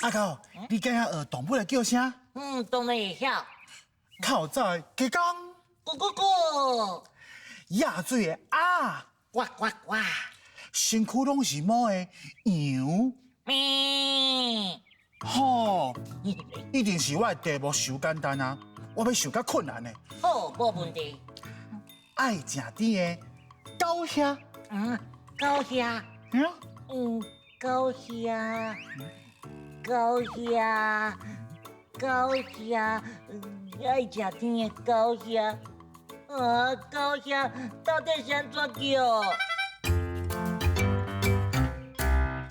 阿狗，你敢曉學動物的叫聲？嗯，當然會曉。較早的雞公，咕咕咕。野水的鴨，呱呱呱。身軀攏是毛的羊，咩。吼，一定是我的題目傷簡單啊，我欲想較困難的。好，無問題。愛食甜的狗兄。嗯，狗兄。嗯。嗯，狗兄。狗兄，狗兄，愛食甜的狗兄，啊，狗兄到底是按怎叫？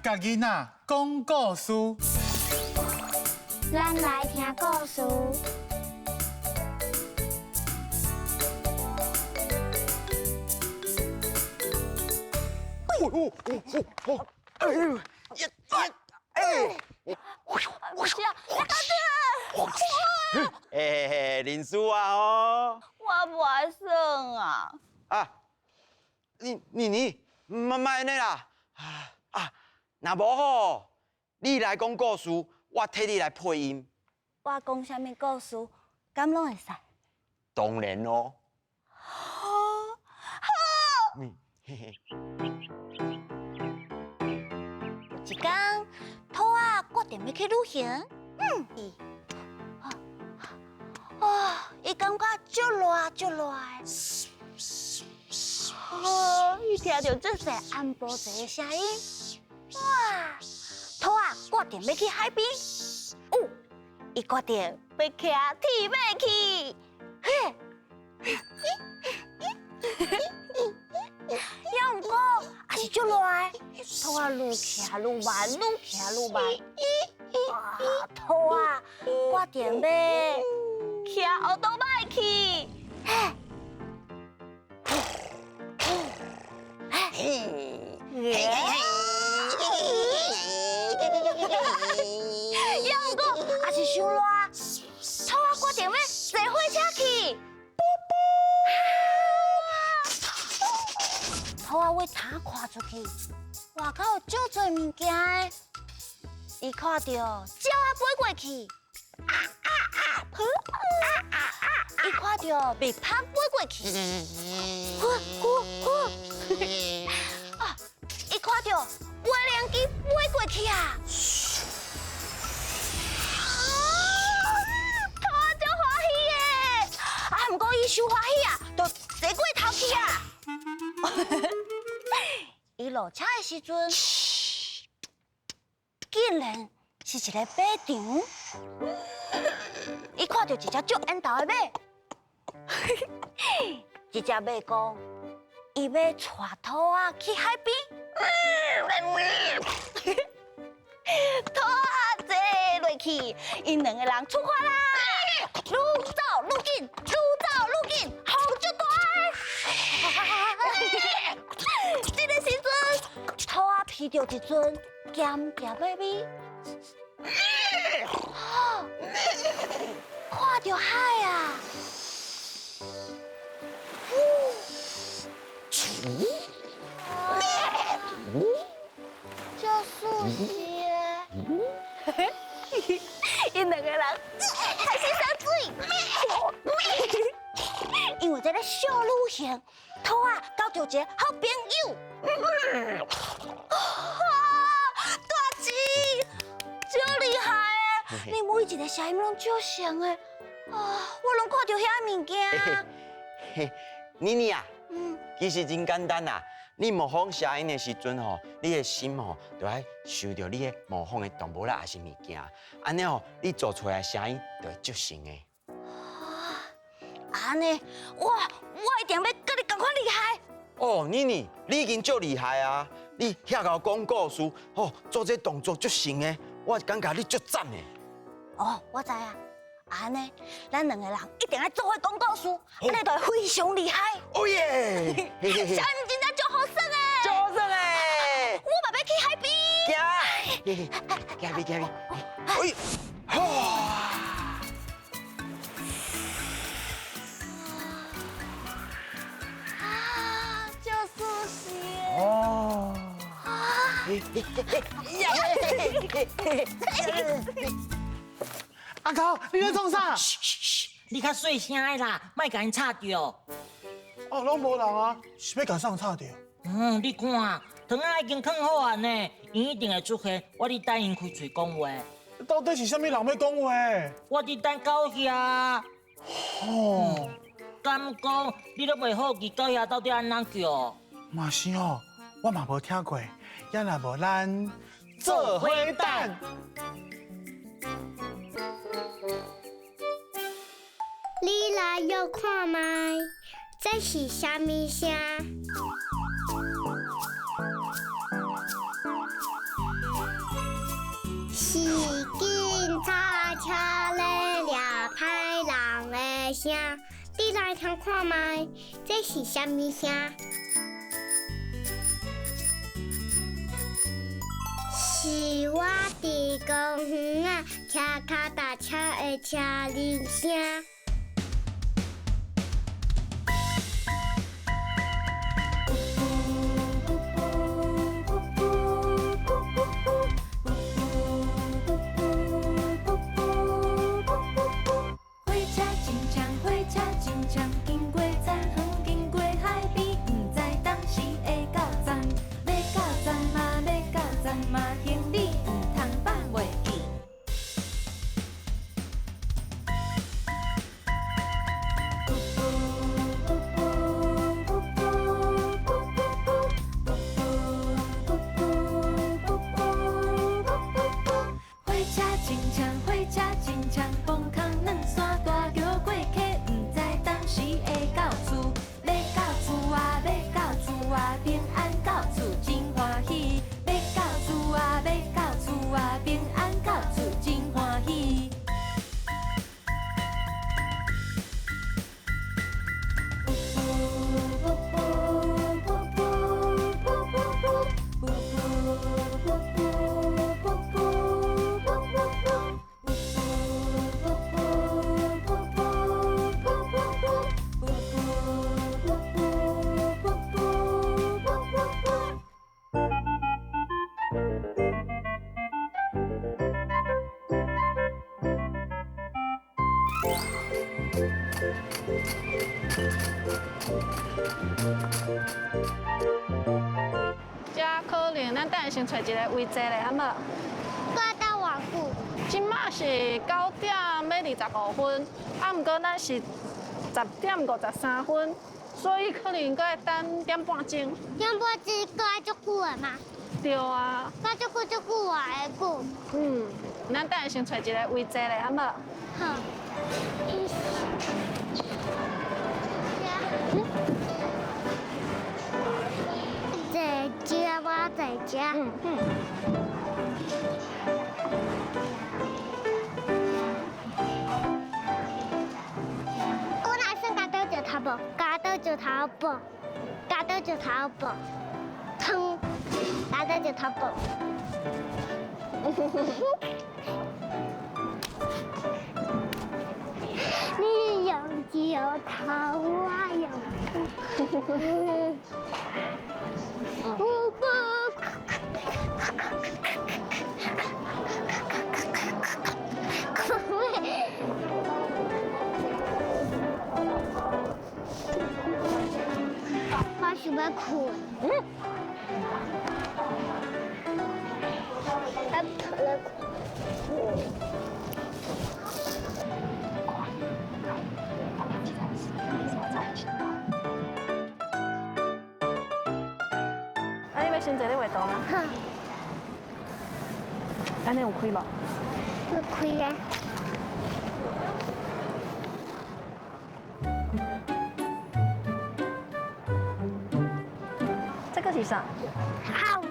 共囡仔講故事。咱來聽故事。哦哦哦哦，哎呦，一、哎。我是啊，大哥。哎，林叔啊，哦。我無愛耍啊。啊，你你你，莫莫按呢啦。啊啊，若無吼，你來講故事，我替你來配音。我講啥物故事，敢攏會使？當然咯。好，好。嗯，嘿嘿。一天，兔仔決定欲去旅行。嗯，啊，伊感覺足熱足熱的。哦，伊聽著足濟按波濟的聲音。哇！兔仔決定欲去海邊。哦，伊決定欲騎鐵馬去。嘿，猶毋過，也是足熱的。兔仔愈騎愈慢，愈騎愈慢。啊，兔仔決定欲騎歐多擺去。嘿，嘿，猶毋過，也是傷熱。兔仔決定欲坐火車去。兔仔為窗看出去，外口有足濟物件的。伊看著鳥仔飛過去，啊啊啊！啊啊啊！伊看著蜜蜂飛過去，呼呼呼！啊！伊看著飛行機飛過去啊！兔仔足歡喜的，啊！毋過伊傷歡喜啊，就坐過頭去啊！伊落車的時陣，竟然是一個馬場。伊看著一隻足緣投的馬，這隻馬講，伊欲帶兔仔去海邊。兔仔坐落去，𪜶兩個人出發啦！愈走愈緊，愈走愈緊，風足大。這个時陣，兔仔披著一陣鹹鹹的味，看著海啊！足舒適的，𪜶兩個人開始灑水，因為這个小旅行，兔仔交著一个好朋友。哇，大姊，足厲害的！你每一个聲音攏足像的，啊，我攏看著遐物件。嘿，妮妮啊，其實真簡單啦。你模仿聲音的時陣吼，你的心吼就愛想著你的模仿的動物啦，抑是物件，按呢吼，你做出來的聲音就會足像的。按呢，我一定欲佮你仝款厲害。哦，妮妮，你已經足厲害啊！你遐𠢕講故事，哦，做這動作足像的，我感覺你足讚的。哦，我知啊。按呢，咱兩個人一定愛做伙講故事，按呢就會非常厲害。哦耶！聲音真正足好耍的。行去行去，哎，哇！啊，就舒适。哦。阿狗，你咧创啥？你较细声的啦，莫共𪜶吵著。哦，攏無人啊，是欲共啥人吵著？嗯，你看，糖仔已經囥好啊呢，𪜶一定會出現。我佇等𪜶開喙講話。到底是啥物人欲講話？我佇等狗俠。哦，敢講你都袂好奇狗俠到底按怎叫？嘛是哦，我嘛無聽過，也若無咱做伙等。你來搖看覓，這是啥物聲？是警察車咧掠歹人的聲。你來聽看覓，這是啥物聲？是我佇公園仔騎跤踏車的車鈴聲。火車真長，火車真長，經過田園，經過海邊，毋知當時會到站，欲到站嘛，欲到站嘛，行李毋通放袂記。火車真長，火車真長，崩空兩山大橋過溪，毋知當時會到厝，欲到厝啊，欲到厝啊，平安到厝真歡喜。欲到厝啊，欲到厝啊，平安到厝真歡喜。這可能咱等下先揣一个位坐咧，好無？閣等偌久？這馬是9點欲25分，啊，毋過咱是10點53分，所以可能閣愛等點半鐘。點半鐘閣愛足久的嗎？對啊。閣足久足久偌會久？嗯，咱等下先揣一個位坐咧，好無？好。坐這，我坐這。嗯。我若算剪刀石頭布，剪刀石頭布，剪刀石頭布，湯，剪刀石頭布。你用石頭，我用布。我想欲睏。嗯。啊，躺咧睏。啊，你欲先坐咧畫圖嗎？好。按呢有開無？有開啊。這個是啥？浩克。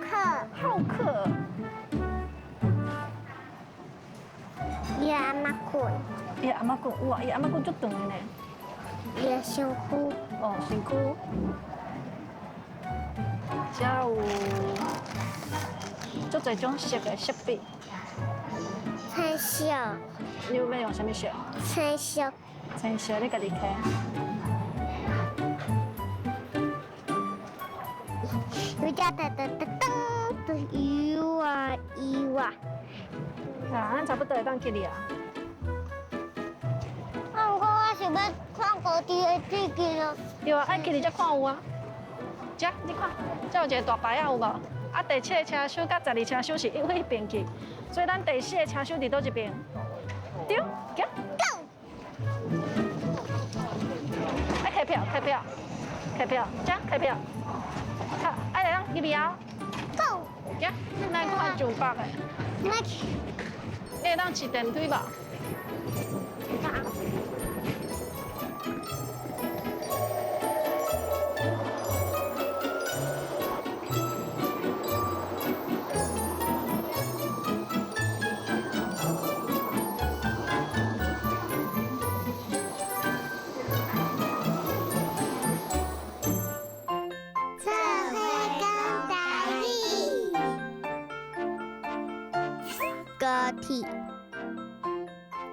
浩克。伊阿嬤棍。伊阿嬤棍，哇，伊阿嬤棍足長的呢。伊的身軀。哦，身軀。這有足濟種色的色筆。青色。你有欲用啥物色？青色。青色，你家己摕。有只噔噔噔噔，有啊有啊。啊，咱差不多會當起哩啊。啊，毋過我想欲看高低的水機咯。對啊，愛起哩才看有啊。遮，你看，遮有一個大牌仔有無？啊，第七个車手佮12車手是一彼邊去，所以咱第四个車手佇佗一邊？對，行。Go。愛開票，開票，開票，遮開票。好，愛來咱入去啊。Go。行，咱看上北的。來去。你會當騎電梯無？高鐵，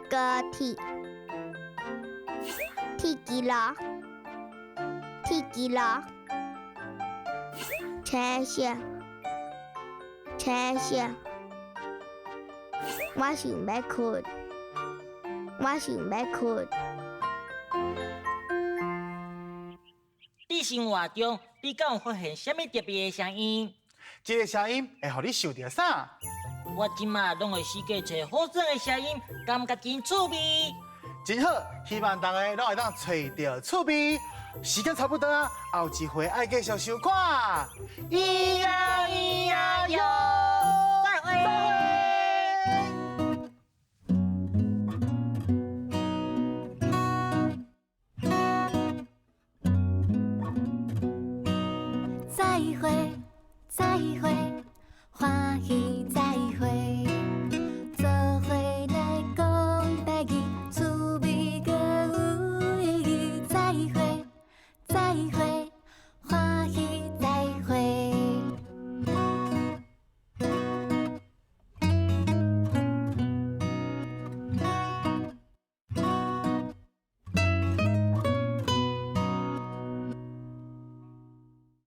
高鐵，鐵機樓，鐵機樓，青色，青色，我想欲睏，我想欲睏。佇生活中，你敢有發現啥物特別的聲音？這个聲音會予你想著啥？我這馬攏會四界揣好耍的聲音，感覺真趣味。真好，希望大家攏會當揣著趣味。時間差不多啊，後一回愛繼續收看。咿呀咿呀喲，再會。